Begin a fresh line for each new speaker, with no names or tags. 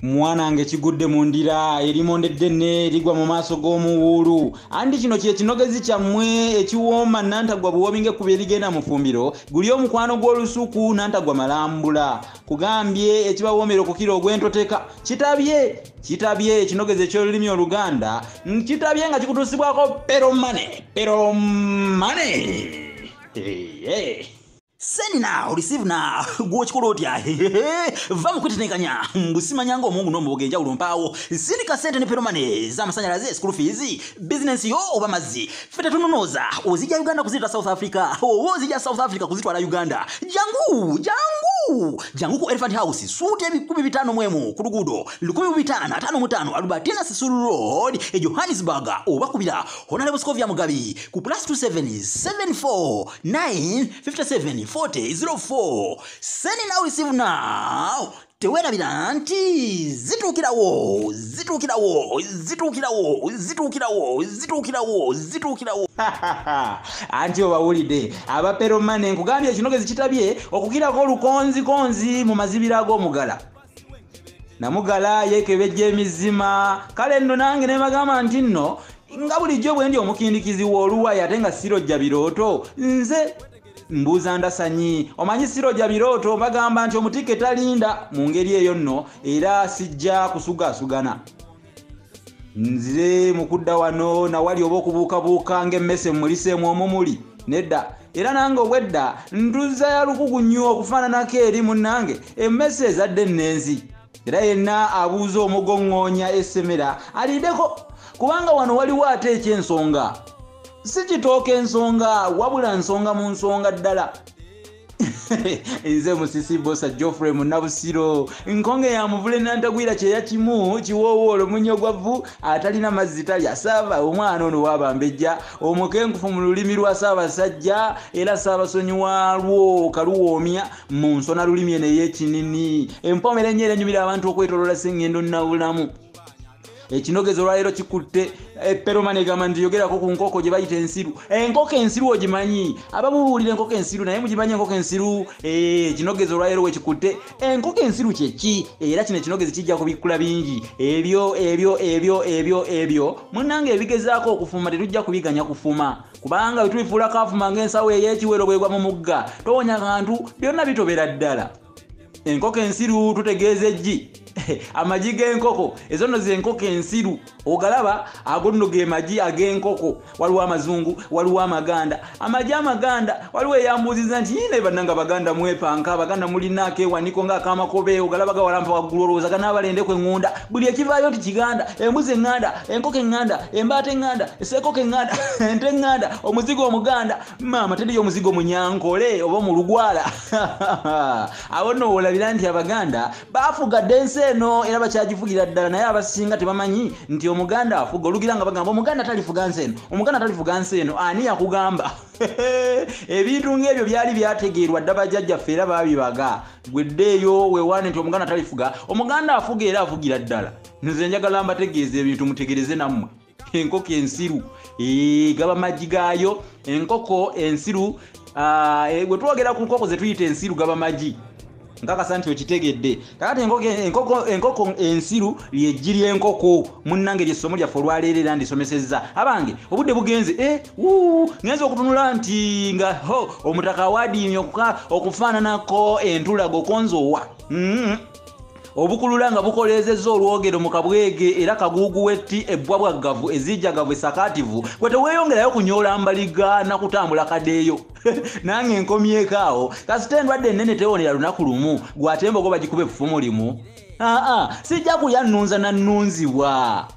Mwana kigudde mu ndira erimonde ddene ligwa mu maaso g'omuwuulu. Andi kino kye kinogezi kyammwe ekiwooma nantagwa buwoomi ng'ekkubo erigenda mu ffumbiro, guli omukwano gw'olusuku nantagwa malambula. Kugambye ekibawoomera okukira ogw'entoteka kitabye kitabye ekinogezi eky'olulimi Oluganda kitabye nga kikutuusibwako Peromane Peromane. Hey, hey.
Send now, receive now. Gw'okikola otya? Va mu kwetetenkanya. Mbusimanya ng'omungu n'omuboga enjawulo mpaawo. Sindika ssente ne Peromane z'amasannyalaze, school fees, business yo oba mazzi. Ffe tetunonooza. Ozijja Uganda kuziyita South Africa, oba ozijja South Africa kuzitwala Uganda. Jangu, jangu. Jangu ku Elephant House, suuti 5,000 ku luguudo 1555 Albertina Sisulu Road e Johannesburg, oba kubira Honorable Scovia Mugabi ku +27 74 9 57 40 04. Send now, receive now. Tewerabira nti zituukirawo, zituukirawo, zituukirawo, zituukirawo, zituukirawo, zituukirawo.
Anti obawulidde aba Peromane, nkugambye ekinogezi kitabye okukirako olukonzikonzi mu mazibira ag'omugala. Namugala yeekebejja emizima. Kale nno nange ne bagamba nti nno nga bulijjo bwe ndi omukindikizi w'oluwayi ate nga sirojja birooto, nze mbuuza ndasanyi. Omanyi sirojja birooto, bagamba nti omutikke talinda. Mu ngeri eyo nno era sijja kusugaasugana. Nzire mu kudda wano nawali oba okubuukabuuka ng'emmese mmuliseemu omumuli nedda. Era nange obwedda ntuzza ya lukugu nnyo okufaananako eri munnange emmese ezadde ennenzi. Era yenna abuuza omugoŋŋoonya essemera aliddeko, kubanga wano waliwo ate eky'ensonga. Si kitooka ensonga, wabula nsonga mu nsonga ddala. Nze Musisi Bosa Geoffrey Munnabusiro, nkonge ya muvule nantagwira kyeya kimu kiwoowoolo munyogwavu atalina mazzi talya. Saava omwana ono w'abambejja omukenkufu mu lulimi lwa Ssaabasajja era Ssaabasonyi waalwo kaluwoomya mu nsona lulimi eno ey'ekinini. Empomera ennyo era enyumira abantu okwetooloola Ssengendo Nnabulamu. Ekinogezo olwaleero kikutte Peromane egamba nti yogerako ku nkoko gye bayita ensiru. Enkoko ensiru ogimanyi? Abamubuulira enkoko ensiru, naye mugimanyi enkoko ensiru? Ekinogezo olwaleero we kikutte enkoko ensiru kye ki? Era kino ekinogezi kijja kubikkula bingi. Ebyo ebyo ebyo ebyo ebyo munnange ebigezaako okufuma tetujja kubiganya kufuma, kubanga bwe tubifuulako afuma ng'ensawo ey'ekiwero bw'egwa mu mugga, towonya kantu, byonna bitobera ddala. Enkoko ensiru tutegeeza eggi. Amagi g'enkoko, ezo nno z'enkoko ensiru. Ogalaba ago nno ge magi ag'enkoko. Waliwo amazungu, waliwo amaganda. Amagi amaganda, waliwo eyambuuzizza nti yine bannange Abaganda mwepanka, Abaganda mulina akeewaniko ng'akamakobe, ogalaba gawalampa waggulu olowooza ganaabalendeko eŋŋunda. Buli ekivaayo nti Kiganda, embuzi eŋŋanda, enkoko eŋŋanda, embaata eŋŋanda, esseekoko eŋŋanda, ente eŋŋanda, omuzigo omuganda. Maama teriyo omuzigo munyankole oba mu lugwala. Awo nno woolabira nti Abaganda baafuga dda ensi eno era bakyagifugira ddala, naye abasinga tebamanyi nti Omuganda afuga. Olugira nga bagamba Omuganda talifuga nsi eno, Omuganda talifuga nsi eno. Ani yakugamba? Ebintu ng'ebyo byali byategeerwa dda bajjajjaffe era baabibaga. Gwe ddeeyo weewaane nti Omuganda talifuga. Omuganda afuga era afugira ddala. Nze njagala mbategeeze ebintu mutegereze nammwe. Enkoko ensiru gaba magi gaayo. Enkoko ensiru, bwe twogera ku nkoko ze tuyita ensiru gaba magi. Nkakasa nti okitegedde. Kakati enkoko ensiru ly'eggi ly'enkoko. Munnange ly'essomo lyaffe olwaleero era ndisomesezza. Abange obudde bugenze, ngenze okutunula nti nga ho omutaka awaadiimye okufaananako entulago konzoowa. Obukulula nga bukoleezezza olwogero mu kabwege era kaguugu w'etti ebbwa bwaggavu ezijjagavu esakaativu. Gwe teweeyongerayo kunyoola mbaliga na kutambula kadeeyo. Nange nkomyeko awo. Kasita endwadde ennene tewonera lunaku lumu, gwe ate embogo bagikuba effumu limu. Sijja kulya nnunza na nnunzibwa.